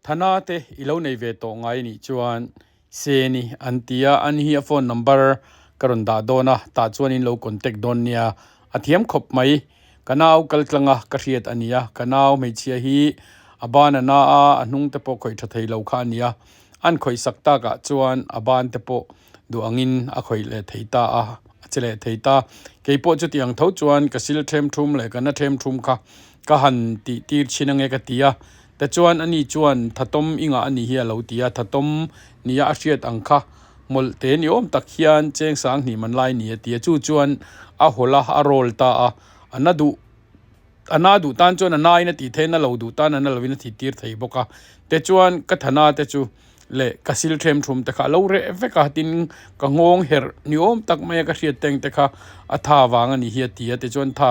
Thana te i lo nei ve tawh ngai nih chuan Seni an ti a, ani hi a phone number ka rawn dah dawn a, tah chuan in lo contact dawn nia. A thiam khawp mai. Ka nau kal tlang a, ka hriat a nia. Ka nau hmeichhia hi a ban a na a, a hnung te pawh khawih tha thei lo kha a nia. An khawih sak takah chuan a ban te pawh duh angin a khawih leh thei ta a, a che leh thei ta. Kei pawh chuti ang tho chuan ka sil them thum leh ka na them thum kha ka han tih tir chhin ange ka ti a. Tichuan ani chuan Thatawm i ngah a nih hi a lo ti a, Thatawm nia a hriat ang kha mawlh te ni awm tak hian cheng sang hnih man lai ni a ti a, chu chuan a hawlh a, a roll ta a, a na duh a na duh tan chuan a na in a tih theih a, na lo duh tan a na lovin a thih tir thei bawk a, tichuan ka thana te chu leh ka sil them thum te kha a lo reh vek a, tin ka nghawng herh ni awm tak mai a ka hriat teng te kha a tha vang a nih hi a ti a, tichuan tha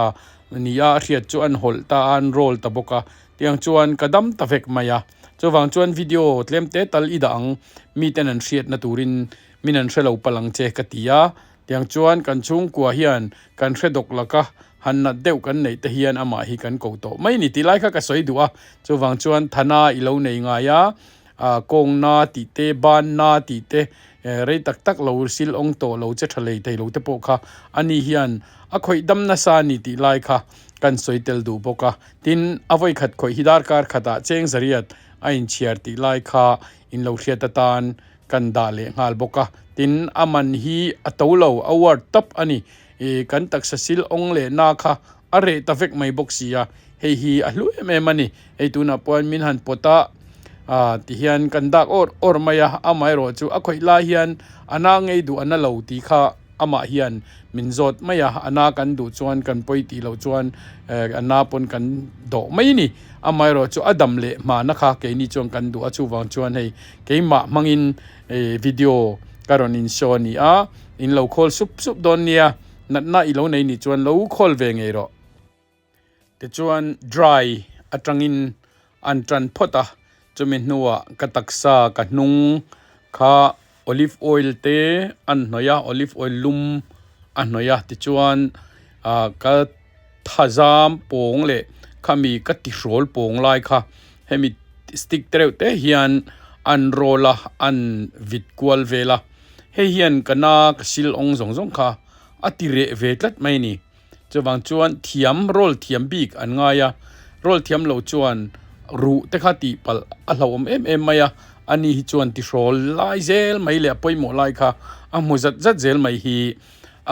nia a hriat chu an hawlh ta a, an roll ta bawk a. Tiang chuan ka dam ta vek mai a, chuvang chuan video tlem te tal i dah ang, miten an hriatna turin min an hre lo palh ang che ka ti a, tiang chuan kan chhungkua hian kan hre dawk laka han nat deuh kan neih te hian amah hi kan ko tawh mai ni tih lai kha ka sawi duh a, chuvang chuan thana i lo nei ngai a, kawngna tih te, banna tih te, rei tak tak lo sil awng tawh lo che tha lei thei lo te pawh kha ani hian a khawih dam nasa a ni tih lai kha kan sawi tel duh bawk a. Tin, a vawikhat khawih hi darkar khatah cheng zariat a inchhiar tih lai kha in lo hriat atan kan dah leh nghal bawk a. Tin, a man hi a to lo, a word tawp a ni. Ih, kan taksa sil awng leh na kha a reh ta vek mai bawk si a, hei hi a hlu em em a ni. Hei tunah pawh min han pawt a, ah tihian kan dak awr awr mai a, amaherawh chu a khawih lai hian a na ngei duh a na lo tih kha Amah hian min zawt mai a, a na kan duh chuan kan pawi tih loh chuan a na pawn kan dawh mai a ni. Amaherawh chu a dam leh hmana kha keini chuan kan duh a, chuvang chuan hei keimah hmangin video ka rawn in show a ni a, in lo khawl sup sup dawn nia, natna i lo nei nih chuan lo khawl ve ngei rawh. Tichuan dry atangin an tan phawt a, chumi hnuah ka taksa ka hnung kha olive oil te an hnawih a, olive oil lum a hnawih a, tichuan ah ka thazam pawng leh khami ka tihrawl pawng lai kha hemi stick te reuh te hian an roll a, an vit kual vel a, hei hian ka na ka sil awng zawng zawng kha a ti reh ve tlat mai a ni. Chuvang chuan thiam, role thiam bik an ngai a, role thiam lo chuan ruh te kha tih palh a hlauhawm em em mai a, ani hi chuan tihrawl lai zel mai leh a pawimawh lai kha a hmu zat zat zel mai hi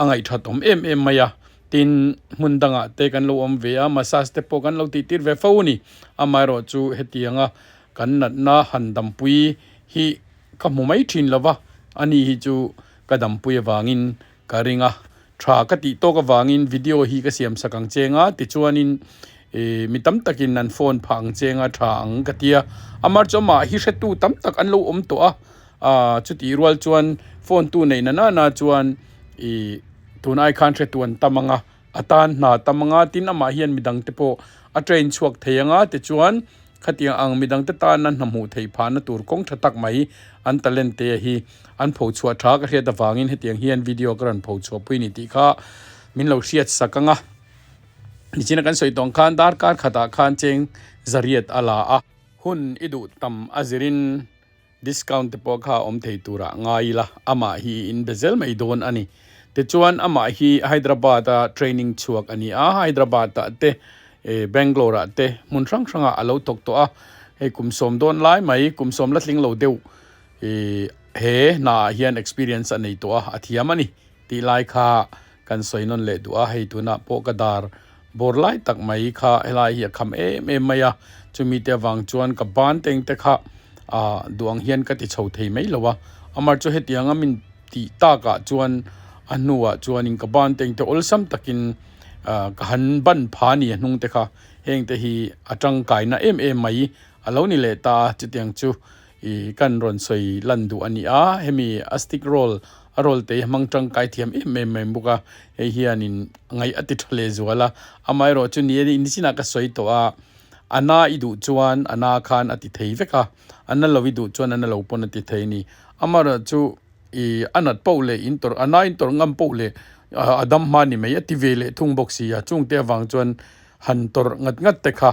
a ngaihthat awm em em mai a, tin hmun dangah te kan lo awm ve a, massage te pawh kan lo tih tir ve fo a ni, amaherawhchu hetianga kan natna han dampui hi ka hmu mai thin lo va, ani hi chu ka dampui avangin ka ring a, Tha ka tih tawk avangin video hi ka siam sak ang cheng a, tichuanin ih mi tam takin an phone phah ang cheng a tha ang ka ti a, amar chu amah hi hretu tam tak an lo awm tawh a, ah chutih rual chuan phone tu neih na nana chuan ih tun ai khan hretu an tam ang a, a tan hna tam ang a, tin amah hian midang te pawh a train chhuak thei ang a, tichuan Khatiang ang midangte tana hna hmuh theih phahna tur kawng tha tak mai an talent te hi an pho chhuah tha ka hriat avangin hetiang hian video ka rawn pho chhuah pui ni tih kha min lo hriat sak ang a. Nichina kan sawi tawng khan darkar khatah khan cheng zariat a la a. Hun i duh tam a zirin discount te pawh kha a awm thei turah ngai ila amah hi in be zel mai dawn a ni. Tichuan amah hi Hyderabad a training chhuak a ni a, Hyderabad ah te Bangalore ah te hmun hrang hrang ah a lo thawk tawh a, hei kum sawm dawn lai mai kum sawm la tling lo deuh he hna ah hian experience a nei tawh a, a thiam a ni tih lai kha kan sawi nawn leh duh a, hei tunah pawh ka dar bawr lai tak mai kha helai hi a kham em em mai a, chumi te avang chuan ka ban teng te kha ah duh ang hian ka ti chho thei mai lo a, amar chu hetiang a min tih takah chuan a hnuah chuanin ka ban teng te awlsam takin ah ka han ban pha a ni a hnung te kha heng te hi a tangkaina em em mai a lo ni leh ta a, chutiang chu Ih kan rawn sawi lan duh a ni a, hemi a stick roll a roll te hi hmang tangkai thiam em em mai bawk a, hei hianin ngaih a ti tha leh zual a, amaherawh chu ni a nichinah ka sawi tawh a, a na i duh chuan a na khan a ti thei vek a, a na lo i duh chuan a na lo pawn a ti thei a ni, amaherawh chu ih a nat poh leh in tawrh a na in tawrh ngam poh leh a dam hma ni mai a ti ve leh thung bawk si a, chungte avang chuan han tawrh ngat ngat te kha.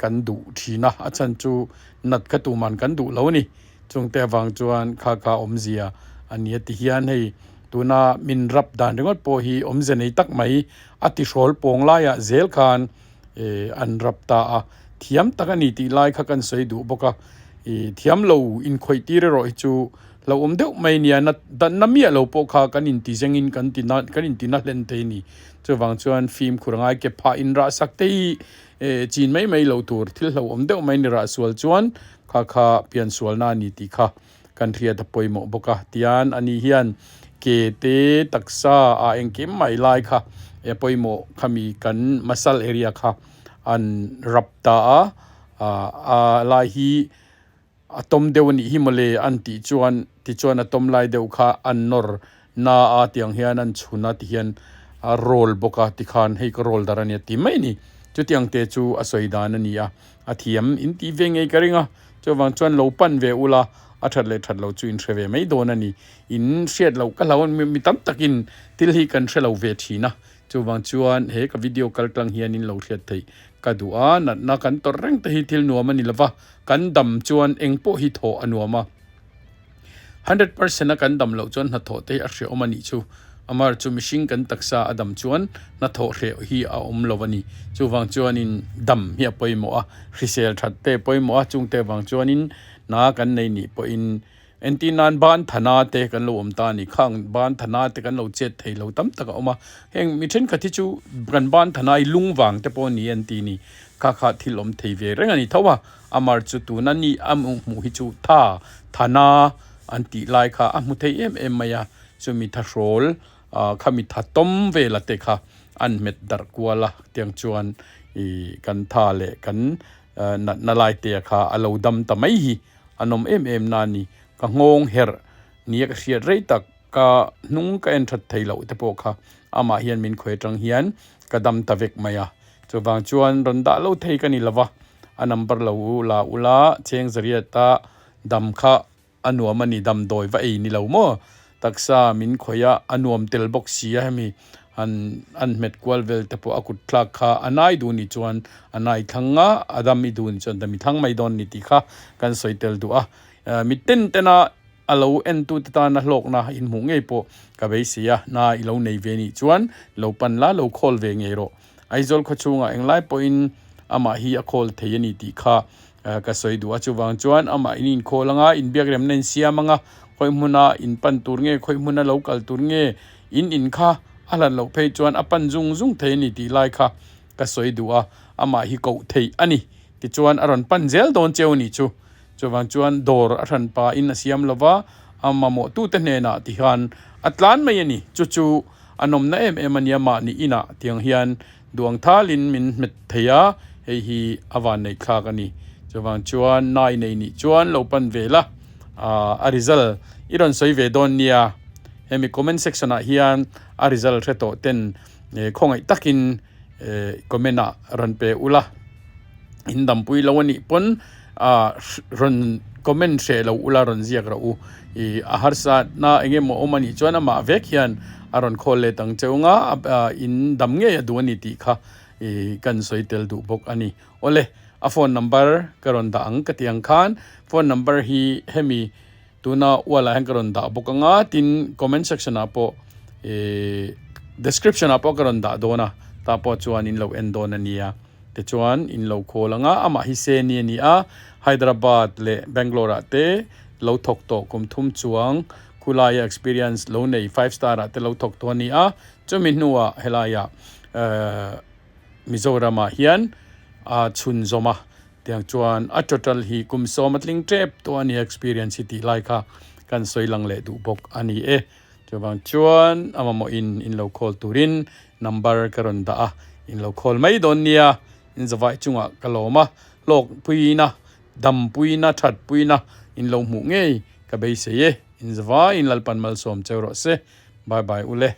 kan duh thin a, a chhan chu nat kha tuman kan duh lo a ni. Chungte avang chuan kha kha awmzia a ni a ti hian hei tuna min rap dan ringawt pawh hi awmze nei tak mai a ti hrawl pawng laiah zel khan an rap ta a, thiam tak a ni tih lai kha kan sawi duh bawk a, ih thiam lo inkhawih tir erawh hi chu hlauhawm deuh mai nia na danna miah lo pawh kha kan inti zengin kan ti na kan inti na hlen thei a ni. Chuvang chuan fimkhur angai ke phah inrah sak te hi chin mai mai lo tur thil hlauhawm deuh mai ni rah sual chuan kha kha piansualna a ni tih kha kan hriat a pawimawh bawk a. Tian ani hian ke te taksa ah engkim mai lai kha e pawimawh khami kan muscle area kha an rap ta a, a lai hi a tawm deuh a nih hi mawle an tih chuan tichuan a tawm lai deuh kha an nawr na a tiang hian an chhun a tihian a roll bawk a tikhan hei ka roll dar a nia ti mai a ni. Chutiang te chu a sawi dan a ni a, a thiam in tih ve ngei ka ring a, chuvang chuan lo pan ve ula a that leh that lo chu in hre ve mai dawn a ni. In hriat loh ka hlau a mi tam takin thil hi kan hre lo ve thin a, chuvang chuan he ka video kal tlang hian in lo hriat theih ka duh a, natna kan tawrh reng te hi thil nuam a ni lova, kan dam chuan eng pawh hi thawh a nuam a. 100% a kan dam loh chuan hnathawh te hi a hrehawm a nih chu. Amar chu mihring kan taksa a dam chuan hnathawh hreh hi a awm lo a ni. Chuvang chuanin dam hi a pawimawh a, hrisel that te a pawimawh a, chungte vang chuanin hna kan nei nih pawhin entir nan ban thana te kan lo awm ta a ni. Khang ban thana te kan lo chet thei lo tam tak a awm a, heng mi thenkhat hi chu kan ban thana hi lung vang te pawh a ni an ti a ni. Kha kha thil awm thei ve reng a ni tho a. Amar chu tuna ni a hmuh hi chu tha thana an tih lai kha a hmu thei em em mai a, chumi thahrawl khami tha tawm vela te kha an hmet darh kual a, tiang chuan ih kan tha leh kan natna lai te kha a lo dam ta mai hi a nawm em em na a ni. Ka nghawng herh nia ka hriat rei tak ka hnung ka en that thei loh te pawh kha amah hian min khawi atang hian ka dam ta vek mai a, chuvang chuan rawn dah lo thei ka ni lova. A number lo u la ula cheng zariata dam kha a nuam a ni damdawi va ei ni lo maw taksa min khawih a a nuam tel bawk si a hemi han an hmet kual vel te pawh a kut thlak kha a nai duh ni chuan a nai thlang a a dam i duh ni chuan dam i thlang mai dawn ni tih kha kan sawi tel duh a mi ten tena a lo entu te tana hlawkna inhmuh ngei pawh ka beisei a na i lo nei ve nih chuan lo pan la lo khawl ve ngei rawh. Aizawl khaw chhungah englai pawhin amah hi a khawl thei a ni tih kha ka sawi duh a, chuvang chuan amah in inkhawl anga inbiakremna insiam anga khawi hmuna in pan tur nge khawi hmuna lo kal tur nge in in kha a hlat loh phei chuan a pan zung zung thei a ni tih lai kha ka sawi duh a, amah hi koh theih a ni. Tichuan a rawn pan zel dawn cheu a nih chu. Chuvang chuan dawr a hran pahin a siam lova, a mamawhtute hnenah ti hian a tlan mai a ni. Chu chu a nawmna em em a nia mahni inah tiang hian duang thalin min hmet thei a, hei hi a vanneih thlak a ni. Chuvang chuan nai nei nih chuan lo pan ve la, a result i rawn sawi ve dawn nia. Hemi comment section ah hian a result hre tawh ten khawngaih takin comment ah rawn pe ula. In dampui lo a nih pawn rawn comment hreh lo ula rawn ziak rawh u. Ih a harsa na eng emaw awm a nih chuan amah vek hian a rawn khawl let ang cheu nga in dam ngei a duh a ni tih kha ih kan sawi tel duh bawk a ni. Awle a phone number ka rawn dah ang ka ti ang khan phone number hi hemi tuna ualah hian ka rawn dah bawk anga tin comment section ah pawh ih description ah pawh ka rawn dah dawn a tah pawh chuan in lo en dawn a nia. Tichuan, in lo khawl ang a, amah hi Seni a ni a, Hyderabad leh Bangalore ah te lo thawk tawh kum thum chuang khulaia experience lo nei five star ah te lo thawk tawh a ni a, chumi hnuah helaiah Mizoram ah hian a chhunzawm a, tiang chuan a total hi kum sawm a tling tep tawh a ni experience hi tih lai kha kan sawi lang leh duh bawk a ni e. Chuvang chuan a mamawhin in lo call turin number ka rawn dah a, in lo call mai dawn nia, in zavai chungah ka lawm a, hlawk puina, dam puina, that puina in lo hmuh ngei ka beisei e, in zavaiin Lalpan malsawm cheu rawh se, bye bye ule.